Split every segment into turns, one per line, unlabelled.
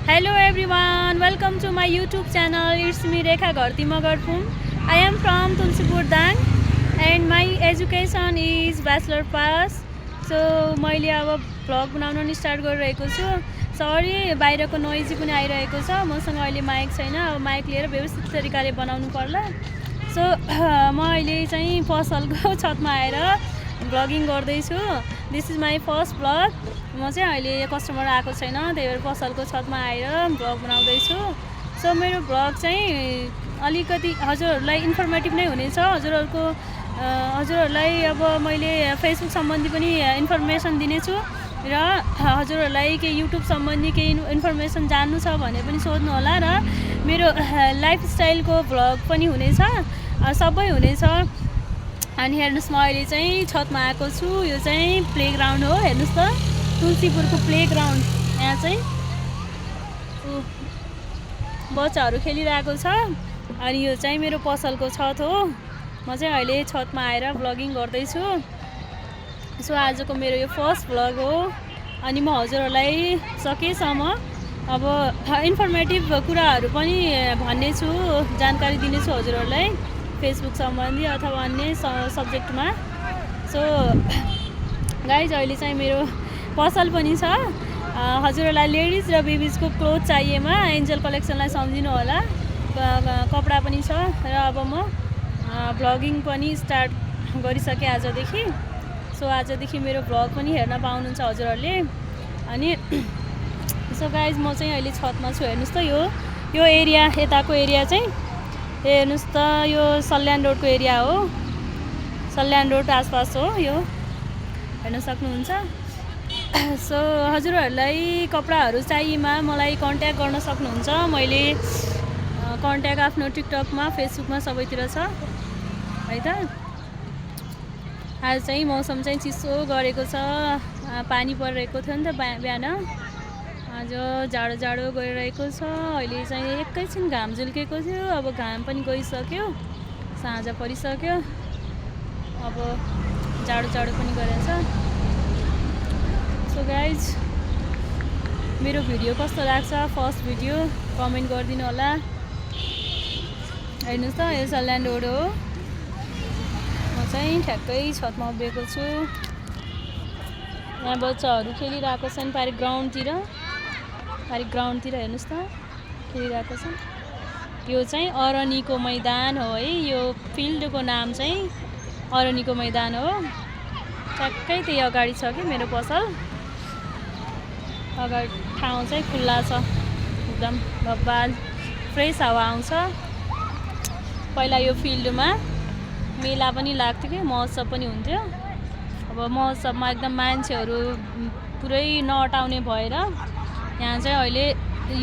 Hello everyone, welcome to my YouTube channel. It's me Rekha Garti Magarphum. I am from Tulsipur Dang and my education is bachelor pass. So मैले अब vlog बनाउन नि start गरिरहेको छु. Sorry बाहिरको noisy पनि आइरहेको छ. मसँग अहिले माइक छैन. अब माइक लिएर व्यवस्थित तरिकाले बनाउनु पर्ला. सो म अहिले चाहिँ पसलको छतमा आएर भ्लगिङ गर्दैछु. This is my first vlog. म चाहिँ अहिले कस्टमर आएको छैन, त्यही भएर पसलको छतमा आएर भ्लग बनाउँदैछु. सो मेरो भ्लग चाहिँ अलिकति हजुरहरूलाई इन्फर्मेटिभ नै हुनेछ. हजुरहरूलाई अब मैले फेसबुक सम्बन्धी पनि इन्फर्मेसन दिनेछु र हजुरहरूलाई केही युट्युब सम्बन्धी केही इन्फर्मेसन जान्नु छ भने पनि सोध्नु होला र मेरो लाइफस्टाइलको भ्लग पनि हुनेछ, सबै हुनेछ. अनि हेर्नुहोस् म अहिले चाहिँ छतमा आएको छु. यो चाहिँ प्लेग्राउन्ड हो. हेर्नुहोस् त तुलसीपुरको प्लेग्राउन्ड. यहाँ चाहिँ बच्चाहरू खेलिरहेको छ. अनि यो चाहिँ मेरो पसलको छत हो. म चाहिँ अहिले छतमा आएर भ्लगिङ गर्दैछु. सो आजको मेरो यो फर्स्ट भ्लग हो. अनि म हजुरहरूलाई सकेसम्म अब इन्फर्मेटिभ कुराहरू पनि भन्ने छु, जानकारी दिनेछु हजुरहरूलाई फेसबुक सम्बन्धी अथवा अन्य सब्जेक्टमा. सो गाइज अहिले चाहिँ मेरो पसल पनि छ. हजुरहरूलाई लेडिज र बेबिजको क्लोथ चाहिएमा एन्जल कलेक्सनलाई सम्झिनु होला. कपडा पनि छ र अब म भ्लगिङ पनि स्टार्ट गरिसकेँ आजदेखि. सो आजदेखि मेरो भ्लग पनि हेर्न पाउनुहुन्छ हजुरहरूले. अनि सो गाइज म चाहिँ अहिले छतमा छु. हेर्नुहोस् त यो एरिया, यताको एरिया चाहिँ हेर्नुहोस् त, यो सल्यान रोडको एरिया हो. सल्यान रोड आसपास हो यो, हेर्न सक्नुहुन्छ. सो हजुरहरूलाई कपडाहरू चाहिएमा मलाई कन्ट्याक्ट गर्न सक्नुहुन्छ. मैले कन्ट्याक्ट आफ्नो टिकटकमा, फेसबुकमा सबैतिर छ है त. आज चाहिँ मौसम चाहिँ चिसो गरेको छ. पानी परिरहेको थियो नि त बिहान. आज जाडो जाडो गइरहेको छ. अहिले चाहिँ एकैछिन घाम झुल्केको थियो. अब घाम पनि गइसक्यो, साँझ परिसक्यो. अब जाडो जाडो पनि गरेछ. सो गाइज मेरो भिडियो कस्तो लाग्छ, फर्स्ट भिडियो, कमेन्ट गरिदिनु होला. हेर्नुहोस् त यो सल्यान रोड हो. म चाहिँ ठ्याक्कै छतमा उभिएको छु. यहाँ बच्चाहरू खेलिरहेको छन् पार्क ग्राउन्डतिर. हेर्नुहोस् त खेलिरहेको छन्. यो चाहिँ अरनीको मैदान हो है. यो फिल्डको नाम चाहिँ अरनीको मैदान हो. ठ्याक्कै त्यही अगाडि छ कि मेरो पसल. अगाडि ठाउँ चाहिँ खुल्ला छ, एकदम बब्बाल फ्रेस हावा आउँछ. पहिला यो फिल्डमा मेला पनि लाग्थ्यो कि, महोत्सव पनि हुन्थ्यो. अब महोत्सवमा एकदम मान्छेहरू पुरै नअटाउने भएर यहाँ चाहिँ अहिले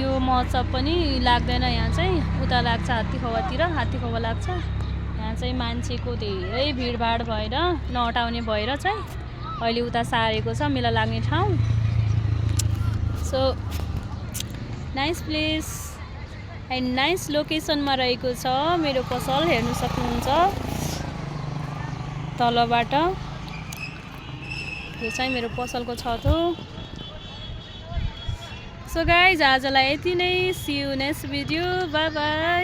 यो महोत्सव पनि लाग्दैन. यहाँ चाहिँ उता लाग्छ हात्तीखोवा लाग्छ. यहाँ चाहिँ मान्छेको धेरै भिडभाड भएर नअटाउने भएर चाहिँ अहिले उता सारेको छ मेला लाग्ने ठाउँ. So nice place and nice लोकेसनमा रहेको छ मेरो पसल. हेर्नु सक्नुहुन्छ तलबाट. यो चाहिँ मेरो पसलको छत हो. सो गाइज आजलाई यति नै. See you next video. Bye by.